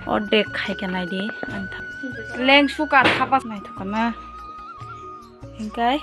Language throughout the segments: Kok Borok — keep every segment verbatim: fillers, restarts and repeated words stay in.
Ordek khai khe nai di. Ang tha-, leng suka thapas naithok na. Hingkai.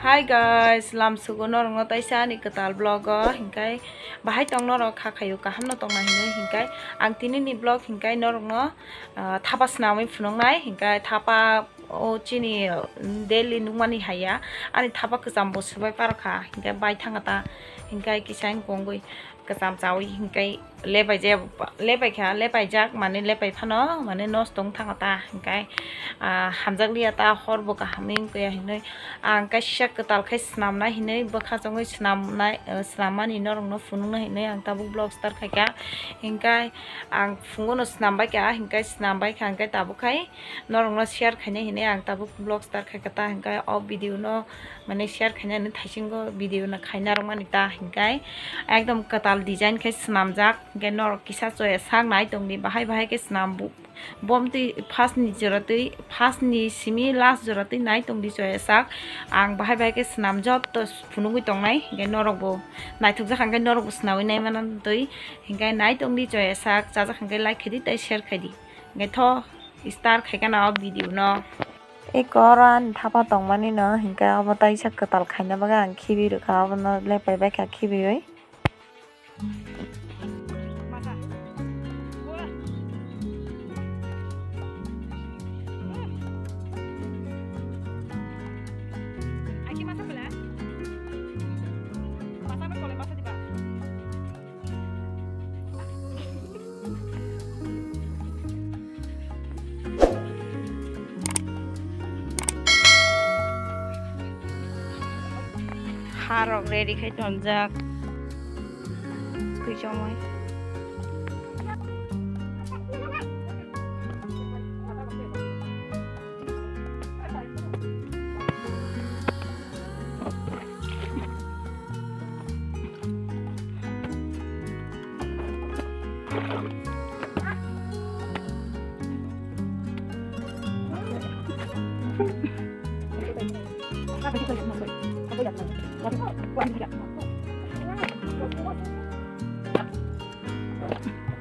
Hi guys, lam sugo norokno taisa ani kwtal vlog o. Hingkai bahai tong norok kha khayo kaham no tongna hinwi. Hingkai ang tini ni vlog hingkai norokno, ah, thapa swnamwi phunuknai. Hingkai thapa o chini, mm, daily nukmani haiya. Ani thapa kwcham bo swbai parkha. Hingkai bai thanga ta. Hingkai kisa wng kongwi. Kwcham chawi hinkai lepai jaya, lepai kha, lepai jak mane lepai phano mane nosto wng thango ta hinkai, ah, hamjak liya ta hor bo kaham wng kuya hinwi ang kaisa kwtal khai swnam nai hinwi bwkha chongwi swnam nai, eh, swnam mani norok no phunuk nai hinwi ang tabuk vlog start khai kha hinkai ang phungo no swnam bai kha hinkai swnam bai kha hinkai tabuk khai norok no share khainai hinwi ang tabuk vlog start khai kha ta hinkai o video no mane share khainani thaisingo video no khaina rwmani ta hinkai ekdom kwtal design khe swnamjak hinkai norok kisa choya sak nai tongdi bahai bahai khe swnam bu-, bom twi first ni jora twi first ni simi last jora twi nai tongdi choya sak ang bahai bahai khe swnam joto phunugwi tongnai hinkai norok bo naithokjak hinkai norok bo swnawi nai mano twi hinkai nai tongdi choya sak chajak hinkai like khaidi tei share khaidi hinkai tho start khaikha na o video no. Eko oro ani thapa tongmani no hinkhe obo taisa kwtal khaina bagwi ang khibi rwkha, obono lepai baikha khibiwi. Harok ready khai tonjak. Twi chomoi.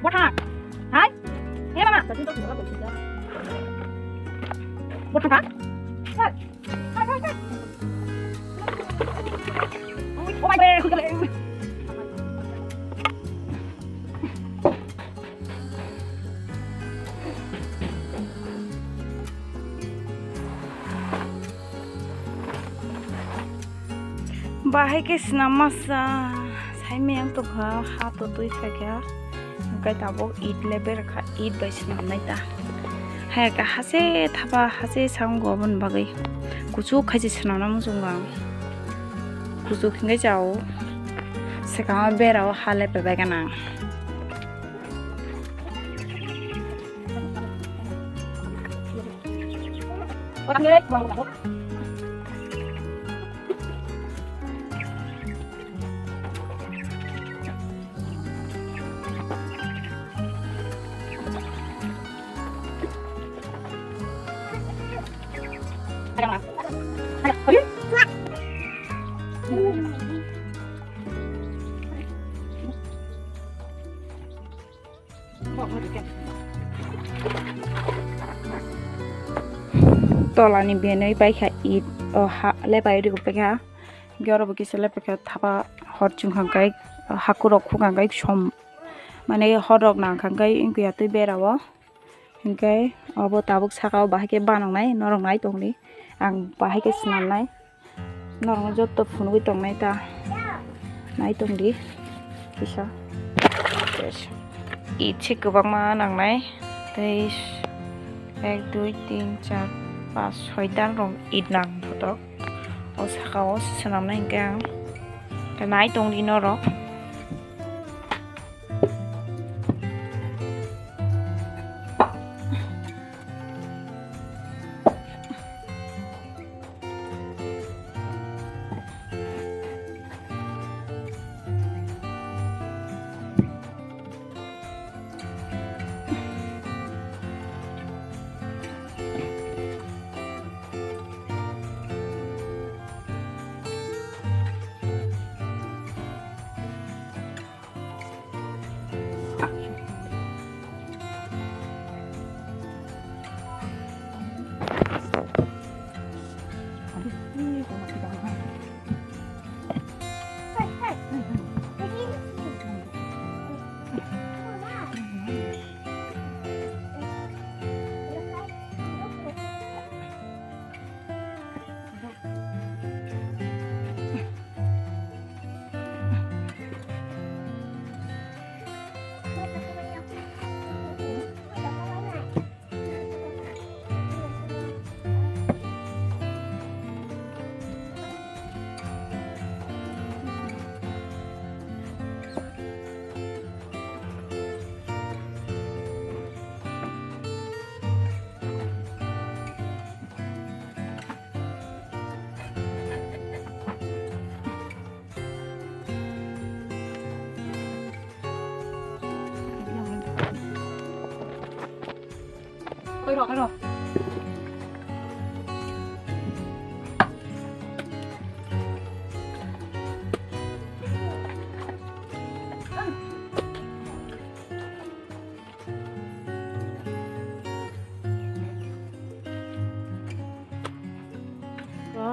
Botha. Hai. Hey, mama. Botha ka? Hai. Hai, hai, hai. Oh my God. Bahai khe swnam masa saimaya wng tongkha, ha to twi phaikha, hwnkhe tabuk it le berkha, it bai swnamnai ta. Hai khe hase thapa hase sango aboni bagwi kuchuk khai se swnamna muchungo ang. Kuchuk hwnkhe chao swkango berao ha le pebai gana ang. Tolani benwi paikha it, o ha lepai rwgwi paikha. Hwnkhe oro bo kisa lepaikha thapa hor chwng kha hwnkhe hakurok khukha hwnkhe som mane horrok nang kha hwnkhe wngya twi berao. Hwnkhe obo tabuk saka o bahai khe banangnai norok nai tongdi ang bahai khe swnamnai. Norokno joto phunugwi tongnai ta. Nai tongdi kisa. It se kwbangma nangnai. Tei ek, dui, tin, char, pas, soi dan rok it nang thotok. O saka o swnamnai hinkhe ang. Nai tongdi norok. To,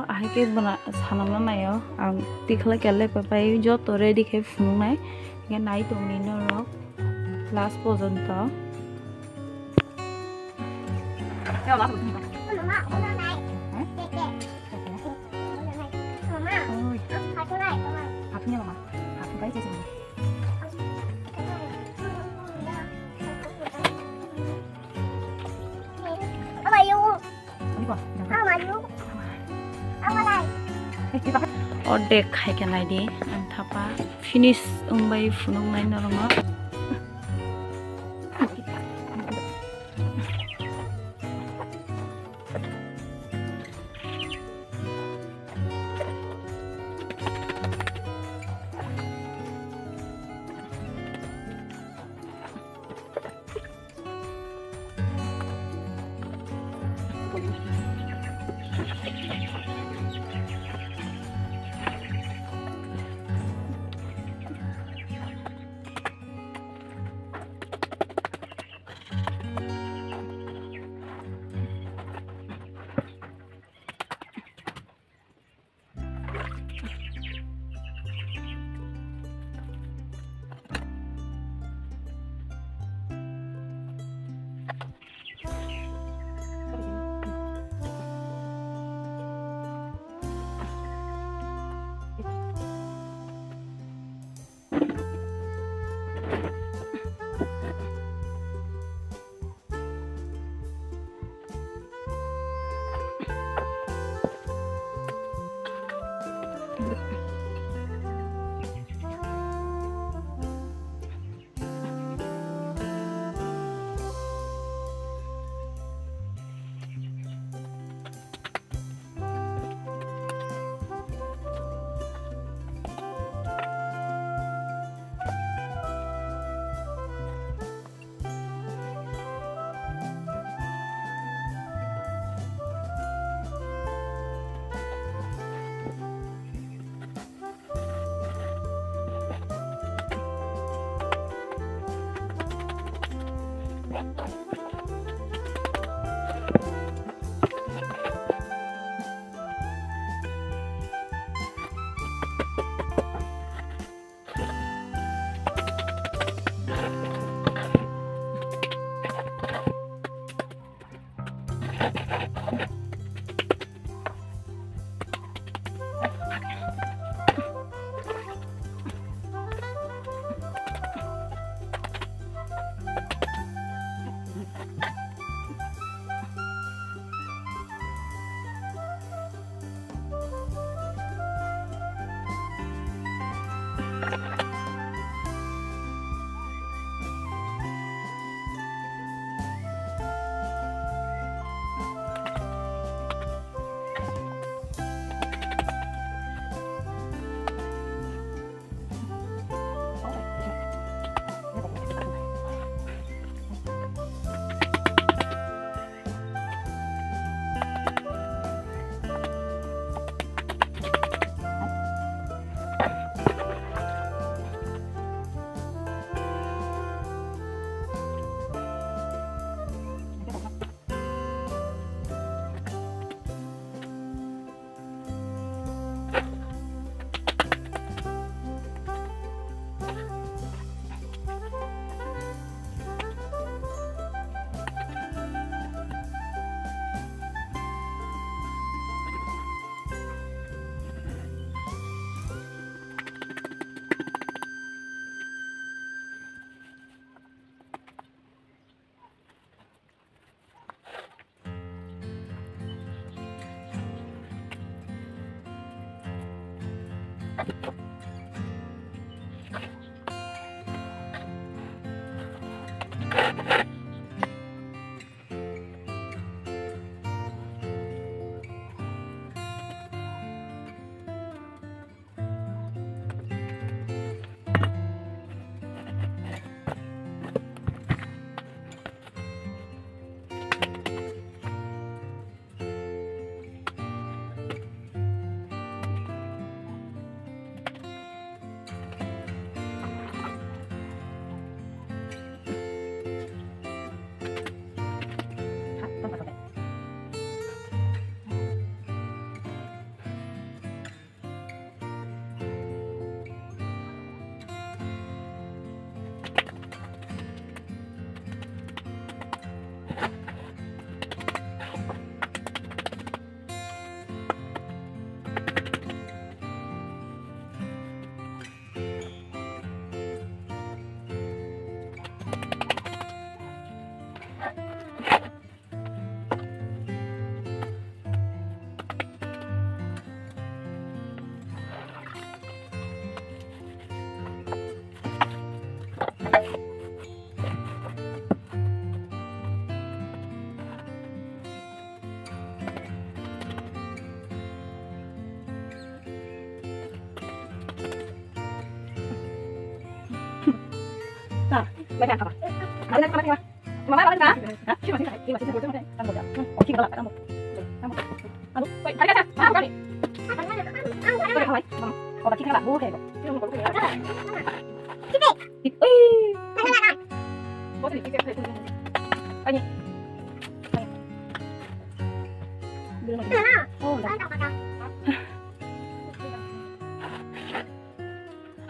ahai khe bwna sanamna naio, ang tikhlai khe lepai pai joto ready khe phunuknai, hingkhe nai tongni norok last pojonto. Oi. Hathungya mama, hathungbai je sini. Ordek khai khe nai di, ang thapa finish wngbai phunuknai norokno.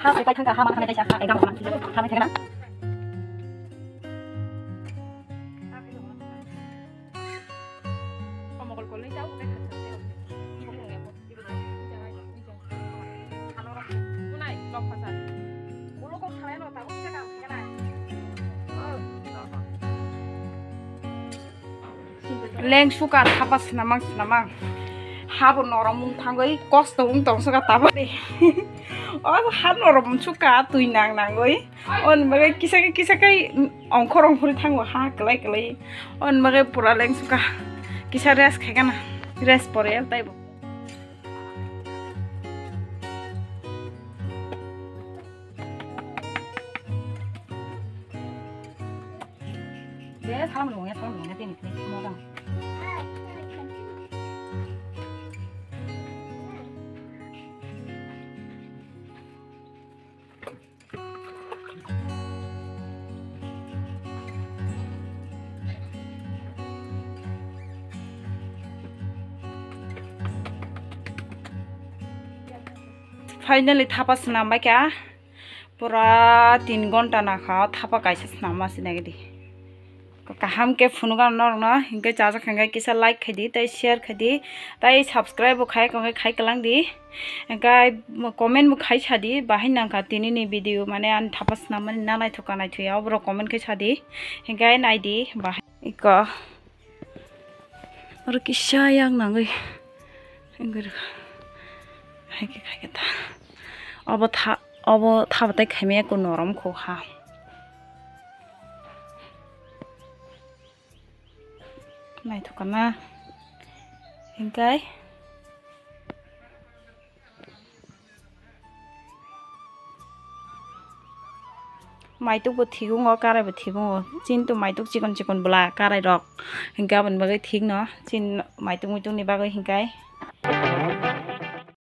Ha, pai thangka, ha, ma, ha, ha, ha, ha, ha, ha, ha. Leng suka thapa swnamang swnamang. Habo norom wng thangwi kosto wng tong suka tabari. O ha norom suka twi nang nangwi. On bagwi kisa khe kisa khe ongkhor ongkhorwi thango ha kwlai kwlai. On bagwi pura leng suka kisa rest khaikana. Rest pore taibo. Be salam nung ya, salam nung ya, tini tini mau dong. Finally thapa swnam bai kha. Pura tin ghonta nakha o thapa kaisa swnamma sinagidi. Kaham khe phunukgano norokno, hinkhe chajak hinkhe kisa like khaidi, tei share khaidi, tei subscribe bo khai, khai kwlangdi. Hinkhe comment bo khai sadi, bahai nangkha tinini video, mane ani thapa swnamani na naithok ka naithoya, oborok comment khai sadi. Hinkhe naidi, bahai iko. Oro kisa yak nangwi. Hai khe khai khe ta. Obo tha, obo thabatai khaimaya kunu norom kho ha. Naithokna. Hinkhe. Maituk bo thigungo, karai bo thigungo. Chintu maituk chikon chikon bwla karai rok. Hinkhe aboni bagwi thik no. Chin maituk muituk ni bagwi hinkai.